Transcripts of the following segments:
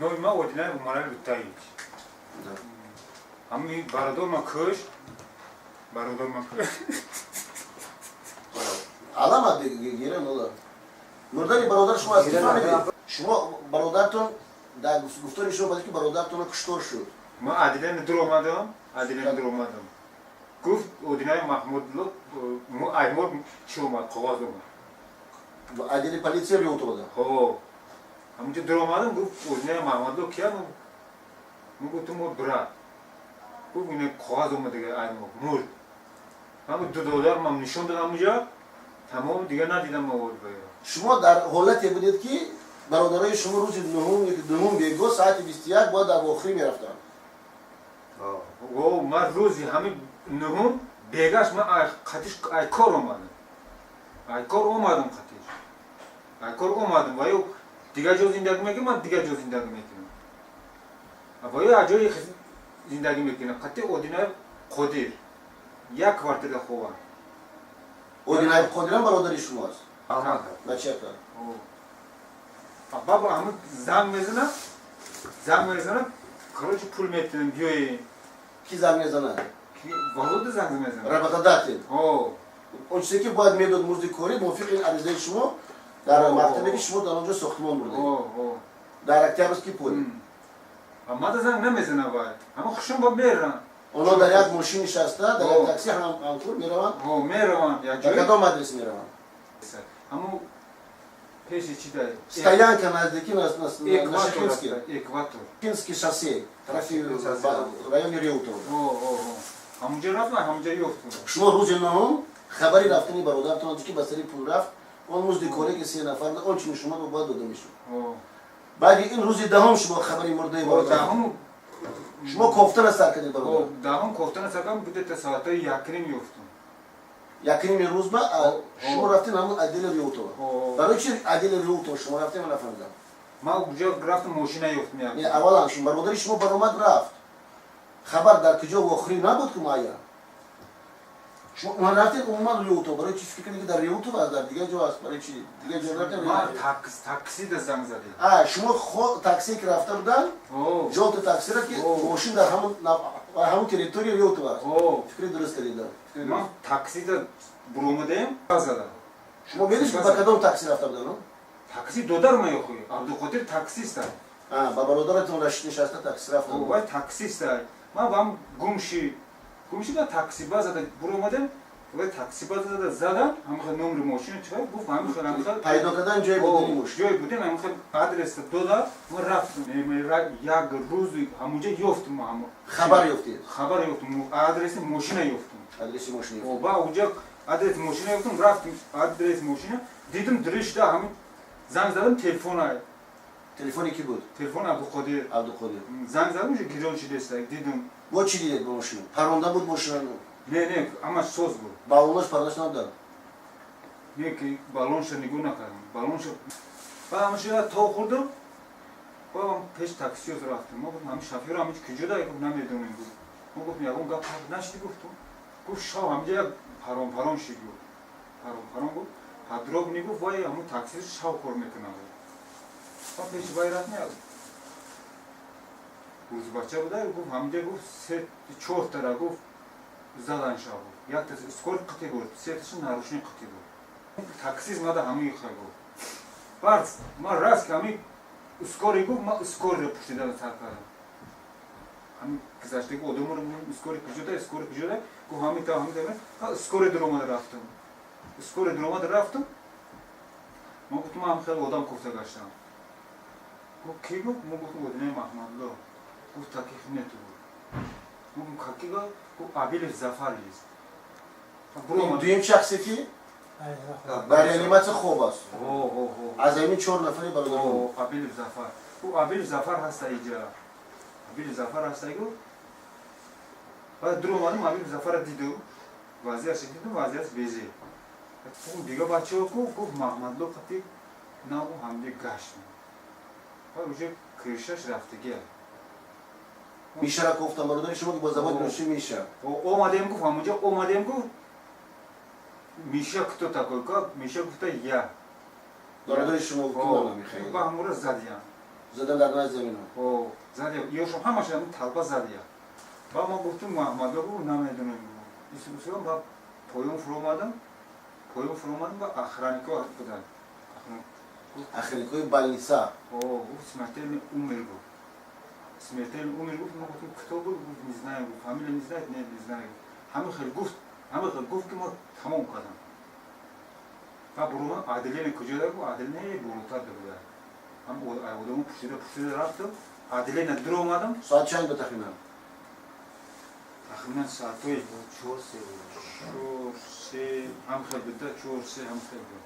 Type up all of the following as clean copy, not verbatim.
نوع ما ودینه اومانه لطایی همین برادر ما کش برادر ما کش علامت گیرن اولا مردانی برادر شما از کیفا میدید شما برادرتون در گفتاری شما بودید که برادرتون کشتار شد ما عادیله ندر اومدم گفت ودینه محمود لو ایمور چی اومد قواز اومد عادیله پلیسیا ریوتو بودن خب همونجا در اومدم گفت ودینه محمود لو کیا من گفتم مور برا گفت اینه قواز اومد دیگه ایمور مرد من $2 من نشون دادم اونجا تمام دیگه ندیدم آورد باید شما در حالتی بودید که برادرای شما روز دوم بیگو ساعت 21 باید در آخری میرفتن و من روزی همین نهم بیگاش من خطیش ای کار اومدم خطیش ای کار اومدم و دیگه جو زندگی میکنم من دیگه جو زندگی میکنم و اجای زندگی میکنم خطی اودینای قدیر یک کارت خوبه اودینای قدیرم برادری شماست بچه کار بابا همون زنگ میزنه کارچه پول میتونم بیایی کی زنگ میزنه؟ ولود زنگ میزنه رابطه دارید؟ اون چیزی که باید میداد موزدی کارید موافق این عریضه شما در مکتبی که شما در اونجا ساختمان بردید در اکتبر کی پول؟ اما در زنگ نمیزنه باید اما خوشم با میرن اونا در یک ماشین نشسته در یک تاکسی همطور میروند؟ میروند در کدام مدرسه میروند؟ اما پیش چی داری؟ Стоянка نزدیکی на Экватор. Шахинский шоссе, район Реутова. همونجا رفت و همونجا یفتم شما روز نهم خبری رفتنی برادرتون که به سری پول رفت اون مزد کاری که 3 نفر اون چی شما رو باید داده میشد بعد این روز دهم شما خبری مرده برادر شما کوفتن سر کردید برادر دهم کوفتن سر کردم بوده تا ساعت 1 یفتم یکیم روز ما شما رفتین همون عدل ریوتو برای چی عدل ریوتو شما رفتین من نفهمیدم ما اونجا رفتم ماشین یفتم نه اولا شما برادر شما برآمد رفت خبر در کجا و آخری نبود که مایا شما اون رفتین عموما ریوتو برای چی فکر کنید در ریوتو و در دیگه جا است برای چی دیگه جا رفتین ما تاکسی در زنگ زدیم شما خود تاکسی که رفته بودن جلد تاکسی را که ماشین در همون تریتوری ریوتو است فکر درست کردید ما تاکسی در برومدیم زدم شما میدونید با کدام تاکسی رفته بودن تاکسی دودار ما یخوی عبدالقادر تاکسی است با برادرتون نشسته تاکسی رفته وای تاکسی است ما با هم گمشی با تاکسی باز زدم برومدیم وای تاکسی باز زدم همون نمر ماشین چه گفت همون خیلی پیدا کردن جای بودیم ماشین جای بودیم همون آدرس داد ما رفتیم یک روز همونجا یفتم ما خبر یفتید آدرس ماشین یفتم آدرس ماشین و با اونجا آدرس ماشین یفتم رفتیم آدرس ماشین دیدم درش ده همین زنگ زدم تلفنی کی بود تلفن عبدالقادر زنگ زدم که گیران شده است دیدم با چی دیدید با ماشین پرونده بود ماشین نه اما سوز بود بالونش پرداخت نداد نه که بالونش نگاه نکردم بالونش با ماشین تا خوردم با پیش تاکسی رفتم ما گفتم همین شافیر همین کجا داره گفت نمیدونم ما گفتم یکم گپ نشدی گفت شاه همینجا پرام شد پرام گفت پدروب نگفت وای همون تاکسی شاه کار میکنه با پیش بایرات میاد روز بچه بوده گفت همینجا گفت 4 تا گفت زدن شاه یک تا اسکور قطعی بود 3 تاشون ناروشنی قطعی بود تاکسی ما ده همین خیلی گفت بعد ما راست که همین اسکوری گفت ما اسکور رو پشتیدن سر کردم همین گذشته که آدم رو اسکوری کجا ده گفت همین تا همین دارم اسکور در اومد رفتم ما گفتم هم خیلی آدم کوفته گشتم گفت کی گفت ما گفتم ودینه محمدلو گفت تاکی خونه تو بود ما گفتم کی گفت عبیل زفر است دویم شخصی کی؟ برانیمت خوب است از این 4 نفری برادر عبیل زفر هست اینجا عبیل زفر هست اینجا بعد در اومدم عبیل زفر دیدم وضعیت بیزی اون دیگه بچه ها گفت محمدلو قطعی نه اون همده گشتم بعد اونجا کرشش رفته گل میشه را گفتم برادر شما که با زبان روشی میشه اومدیم گفت همونجا گفت میشه کتو تاکوی که میشه گفته یا برادر شما گفت با همون را زدیم Zadanlar nazemine. О, задия. Ёшам ҳамашам талба задия. Ба ма гуфтум Муҳаммадову намедунам. Исмусам ба поём фуромадам. Поём фуромадам ба охраннико будан. Охранникои больница. О, гуфт смертельный умер гуфт. Смертельный умер гуфт. Ма гуфтум кто был? Гуфт не знаю. Фамилия не знает? Нет, не знаю. Ҳамин хел гуфт ки ма тамом кардам. Ба бурuma Адилияни куҷода гуфт Адилияни бурутар буда. Ҳам одаму пушида рафтам. Адилияни дур омадам. Soat чанд ба тахминан? Тахминан соатҳои 4-3 ҳамхел буда, 4-3 ҳамхел буд.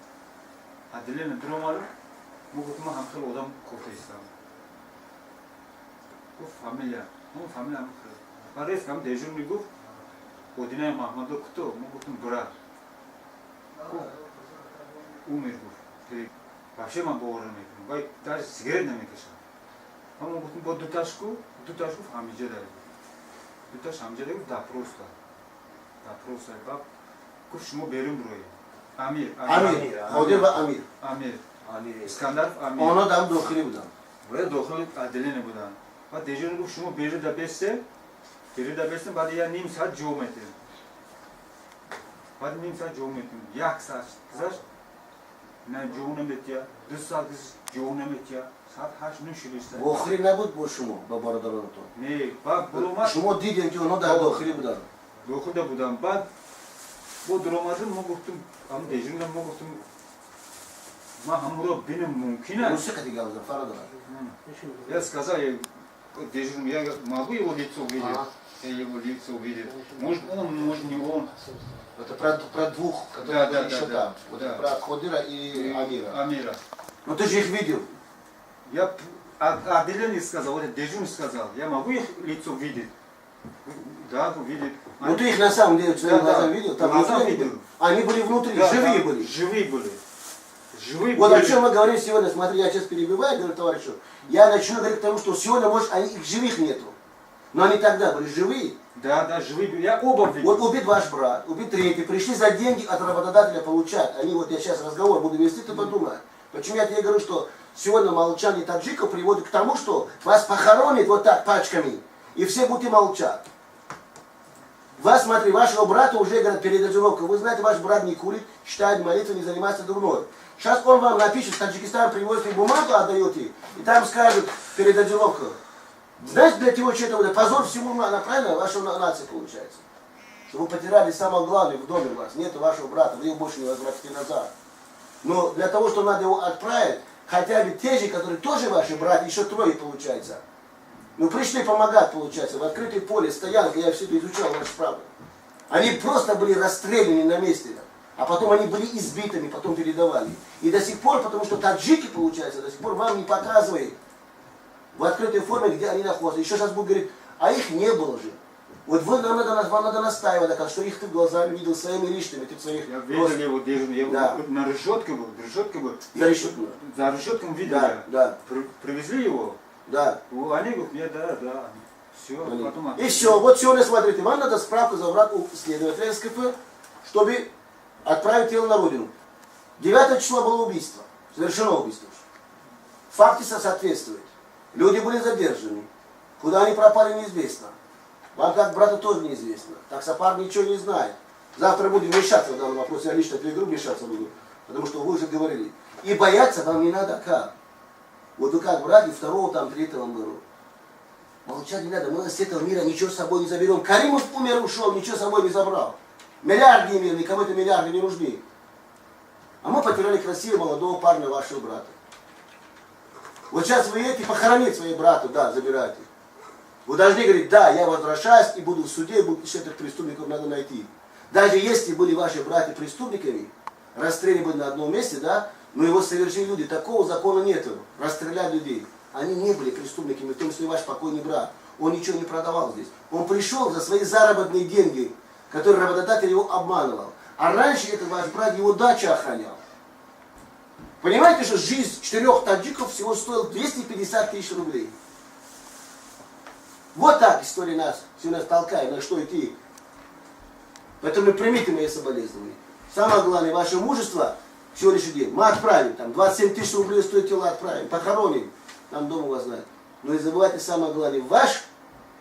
Адилияни дур омадам. Мо гуфтам ман ҳамхел одам кофтаистам. Гуфт фамилия. Ҳамон фамилия ҳамхел. Ба рефтам дежурни гуфт Одинаи Маҳмадов куто? Мо гуфтам брат. Умер гуфт. Вообще ман бовар намекунам. Вай даже сигарет намекашам. Ҳамон гуфтам бо дуташ гуфт ҳамиҷа дар гуфт. Дуташ ҳамиҷа дар гуфт допрос дад. Допрос дад. Баб гуфт шумо берун бироед. Амир. Ходир ва Амир. Амир. Искандаров Амир. Онҳо дар дохилӣ буданд. Бояд дохили Адилияни буданд. Баъд дежурни гуфт шумо берида бесте. Берида бестем баъд я ним соат ҷо метем. Баъд ним соат ҷо метем. Як соат гузашт. Не ҷо наметия. 2 соат гузашт ҷо наметия. Соат 8 шудиста. Охирӣ набуд бо шумо ба бародаронатон. Не, баъд буромад. Шумо дидем ки онҳо дар дохилӣ буданд. Дохилда буданд. Баъд бо дуромадим мо гуфтум, ам дежурнам мо гуфтум ма ҳамуро бинам мумкин аст. Русӣ қати гап зад Фарадова. Я сказал, дежурному, я могу его лицо видеть? Я его лицо видел. Может он, может не он. Это про двух, которые были еще там. Вот про Ходира и Амира. Амира. Ну ты же их видел. Я Адилияни сказал, вот дежурный сказал, я могу их лицо видеть? Да, видит. Ну ты их на самом деле своим глазом видел? Там глазом видел. Они были внутри, живые были. Живые были. Вот о чем мы говорим сегодня. Смотри, я сейчас перебиваю, говорю, товарищу. Я начну говорить к тому, что сегодня, может, их живых нету. Но они тогда были живые. Да, живые были. Я оба видел. Вот убит ваш брат, убит третий, пришли за деньги от работодателя получать. Они, вот я сейчас разговор буду вести, ты подумай. Почему я тебе говорю, что сегодня молчание таджиков приводит к тому, что вас похоронят вот так пачками, и все будете молчать. Вас, смотри, вашего брата уже, говорят, передозировка. Вы знаете, ваш брат не курит, читает молитву, не занимается дурной. Сейчас он вам напишет, в Таджикистан привозит бумагу, отдаете, и там скажут передозировка. Знаете, для чего это будет? Позор всему, правильно, вашей нации получается. Что вы потеряли самое главное в доме у вас. Нет вашего брата, вы его больше не возвратите назад. Но для того, что надо его отправить, хотя бы те же, которые тоже ваши братья, еще трое получается. Ну пришли помогать, получается, в открытое поле, стоянка, я все это изучал, ваши правды. Они просто были расстреляны на месте. А потом они были избитыми, потом передавали. И до сих пор, потому что таджики, получается, до сих пор вам не показывают в открытой форме, где они находятся. Еще сейчас будут говорить, а их не было же. Вот вам надо настаивать, что их ты глазами видел своими личными. Ты своих я видел его, я на решетке был, За решеткой. За решетком видел да. Привезли его. Да. Они говорят, да. Все, потом... И все, вот сегодня смотрите, вам надо справку забрать у следователя СКП, чтобы отправить тело на родину. 9 числа было убийство, совершено убийство. Факты соответствуют. Люди были задержаны. Куда они пропали, неизвестно. Вам как брату тоже неизвестно. Таксопарк ничего не знает. Завтра будем вмешаться в данный вопрос, я лично в игру вмешаться буду. Потому что вы уже говорили. И бояться вам не надо как. Вот вы как брали 2-го, там 3-го мэру. Молчать не надо, мы с этого мира ничего с собой не заберем. Каримов умер, ушел, ничего с собой не забрал. Миллиарды имели, никому это миллиарды не нужны. А мы потеряли красивого молодого парня, вашего брата. Вот сейчас вы едете похоронить своего брата, да, забирайте. Вы должны говорить, да, я возвращаюсь и буду в суде, этих преступников надо найти. Даже если были ваши братья преступниками, расстреляны были на одном месте, да, но его совершили люди, такого закона нету, расстрелять людей. Они не были преступниками, в том числе ваш покойный брат. Он ничего не продавал здесь. Он пришел за свои заработные деньги, которые работодатель его обманывал. А раньше этот ваш брат его дачу охранял. Понимаете, что жизнь 4 таджиков всего стоила 250 000 рублей. Вот так история нас сегодня толкает, на что идти. Поэтому примите мои соболезнования. Самое главное, ваше мужество, сегодняшний день, мы отправим, там 27 000 рублей стоит тело, отправим, похороним. там дома вас знают. Но не забывайте самое главное, ваш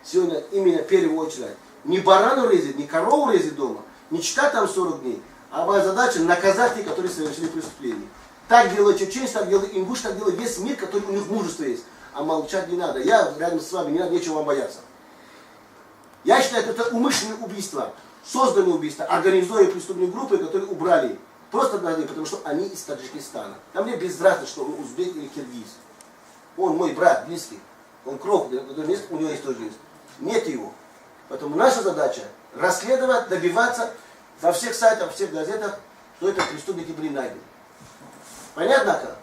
сегодня именно в первую очередь, не барану резать, не корову резать дома, не читать там 40 дней, а ваша задача наказать тех, которые совершили преступление. Так делают чеченцы, так делают ингуши, так делает весь мир, который у них мужество есть. А молчать не надо. Я рядом с вами, не надо, нечего вам бояться. Я считаю, это умышленное убийство, созданное убийство, организуя преступные группы, которые убрали. Просто потому что они из Таджикистана. А мне без разницы, что он узбек или киргиз. Он мой брат, близкий. Он кровь, у него есть тоже есть. Нет его. Поэтому наша задача расследовать, добиваться во всех сайтах, во всех газетах, что это преступники были найдены. Понятно как?